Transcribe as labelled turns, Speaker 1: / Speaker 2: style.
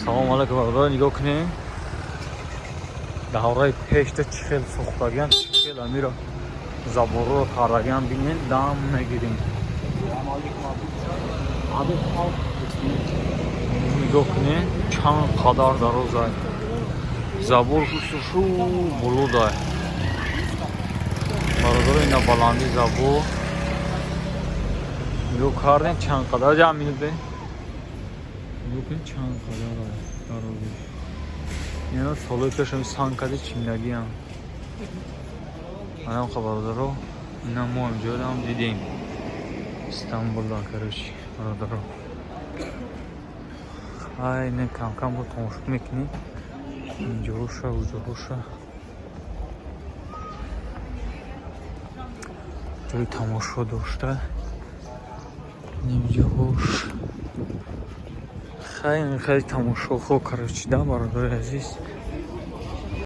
Speaker 1: Салом алейкум, бародарон, нигоҳ кунем. Давраи пешта чӣ хел сохтагиан, чӣ хел амира заборро кардагиан, бинен, дам мегирем. Нигоҳ кунем, чанд қадар дарозай. Забор шу булудай. Бародаро, ина баланди забор. Нигоҳ кардем, чанд қадар ҷамъ минут бе. Нигоҳ кунед, чанд қадар дарозиш. Ина солҳои пеш ҳами санг кади чиндагиам. Анам бародаро, ина мо инҷоам дидем. Истанбулда, короче, бародаро. Ай, не, кам-кам бо тамошо мекунем. Инҷоҳоша, уҷоҳоша. Ҷои тамошо дошта. Инҷоҳош. Хеле хеле тамошохо, короче, да, бародари азиз.